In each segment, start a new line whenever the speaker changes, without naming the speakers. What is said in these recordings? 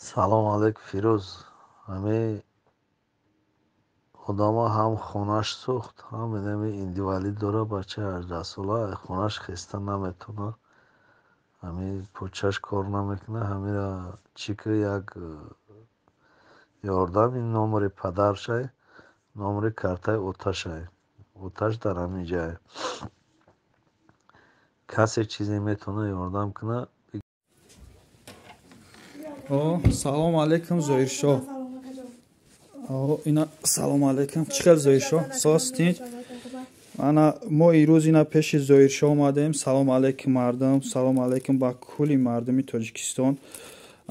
Салом алейкум, Фирӯз. Ҳами одамо ҳам хонаш сӯхт, ҳам инами инвалид дора, бачаи 18-сола, хонаш хеста наметавона, ҳами почаш кор намекунад. Ҳамира чӣ ки як ёрдам, ин номери падаршай, номери картаи оташай. Оташ дар ҳамин ҷай. Касе чизе метавона ёрдам кунад.
Салом алейкум, Зоиршоҳ. Ина, салом алейкум. Чӣ хел, Зоиршоҳ, соз, тинҷ? Ана мо ирӯз ина пеши Зоиршоҳ омадем. Салом алейкум, мардум, салом алейкум ба кулли мардуми Тоҷикистон.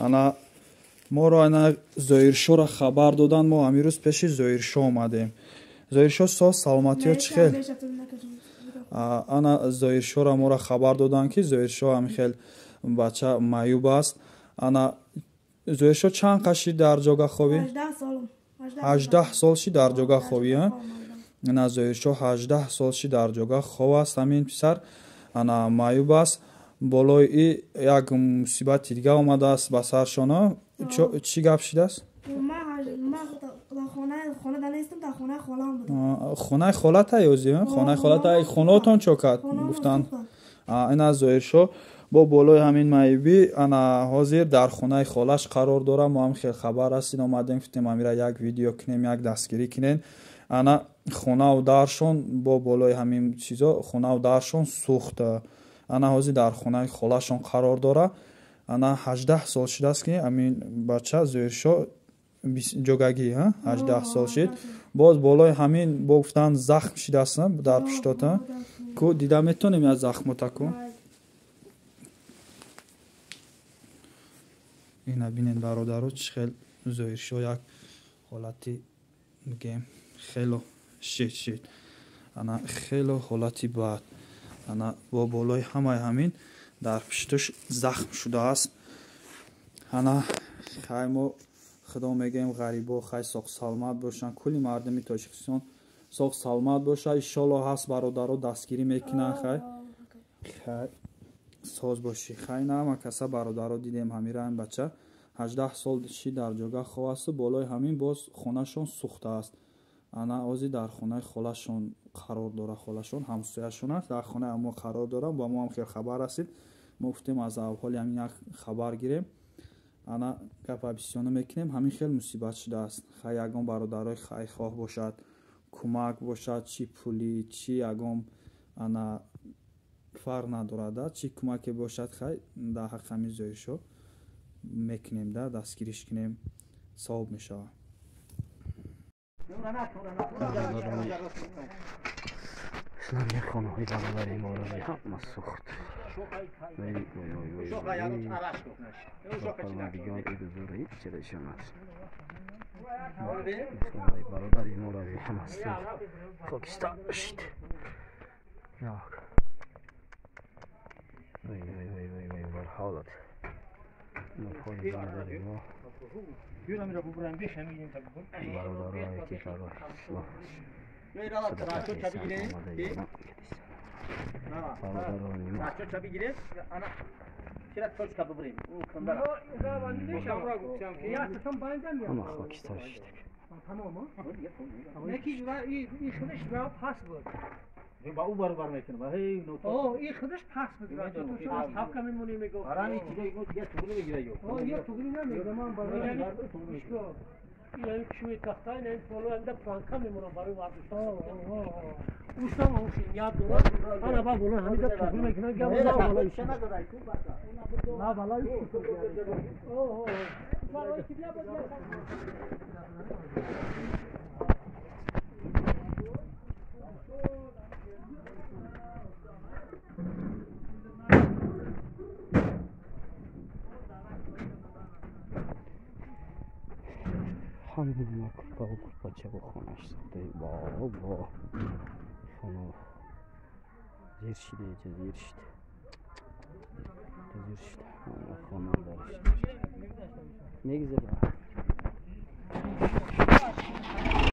Ана моро ана Зоиршоҳро хабар доданд, мо ҳамирӯз пеши Зоиршоҳ омадем. Зоиршоҳ, соз, саломатиё, чӣ хел? Ана Зоиршоҳро моро хабар доданд, ки Зоиршоҳ ҳамин хел бача маъюб аст. Ана Зоиршоҳ, чанд қаши дар ҷога хобӣ? 18 сол ши дар ҷога хобӣ. Ана Зоиршоҳ 18 сол ши дар ҷога хоб аст. Ҳамин писар ана маъюб аст. Болои и як мусибати дига омадааст ба саршона. Чӣ гап шидааст? Хонаи холата ёзи? Хонаи холата, хонаотон чо кард гуфтанд. Ина Зоиршоҳ бо болои ҳамин маъюбӣ ана ҳозир дар хонаи холаш қарор дорам. Мо ҳам хел хабар ҳастин, омадем, гуфтем амира як видео кунем, як дастгирӣ кунем. Ана хонаву даршон бо болои ҳамин чизо хонаву даршон сӯхт. Ана ҳозир дар хонаи холашон қарор дора. Ана 18 сол шудааст, ки ҳамин бача Зоиршоҳ ҷогагӣ 18 сол шид. Боз болои ҳамин бо гуфтанд захм шидааст дар пуштота. Ку дида метавонем як захмота ку? Ина бинед, бародаро, чӣ хел Зоиршоҳ як ҳолати бигем хело шид шид. Ана хело ҳолати бад. Ана бо болои ҳамаи ҳамин дар пушташ захм шудааст. Ана хай мо худо мегӯем, ғарибо хай соғ саломат бошанд, кулли мардуми Тоҷикистон соғ саломат бошад. Иншолло ҳаст бародаро дастгирӣ мекунанд. Хай хай соз бошӣ. Хай на ҳама каса бародаро дидем, ҳамира ҳамин бача 18 сол ши дар ҷога хоб асту болои ҳамин боз хонашон сӯхтааст. Ана ҳозир дар хонаи холашон қарор дора. Холашон ҳамсояшон аст, дар хонаи мо қарор дорам. Ба мо ҳам хел хабар расид, мо гуфтем аз авҳоли ҳамин як хабар гирем. Ана гапа бисёна мекунем, ҳамин хел мусибат шудааст. Хай ягон бародарои хайрхоҳ бошад, кӯмак бошад, чӣ пулӣ, чӣ ягон, ана фарқ надорад, чӣ кӯмаке бошад, хай дар ҳаққи ҳамин Зоиршоҳ мекунем, да дастгириш кунем, савоб мешавад.
Исломия хонаҳои бародари моро ҳама сӯхт. Парвардигор идузура ҳеҷ чизашон аст. Хонаҳои бародари моро ҳама сӯхт. Хокистар шид. Як. Вай вай вай вай вай бар ҳолат. Хонаи бародари мо. Бародарое ки барои ислом бародарони мо. Ҳама хокистар шидак.
Ба ӯ баробар мекунам.
Ин худаш пас буд. Аз ҳафка мемонӣ мегуфт.
Арани чизе дигар туғри мегирад ё.
Я туғри намегирад. Ман барои ин кишвари тахта, ин поло анда планка мемонам барои варзиш. Ӯшам ҳамшин ният дорад. Ана ба боло ҳамида туғри мекунад, гап на боло. На боло.
Ҳамин ма кӯрпаву кӯрпачаву хонаш сӯхта. Бобо, хона зер шида, ҷа зер шида, зер шида. Хона дарш мегзара.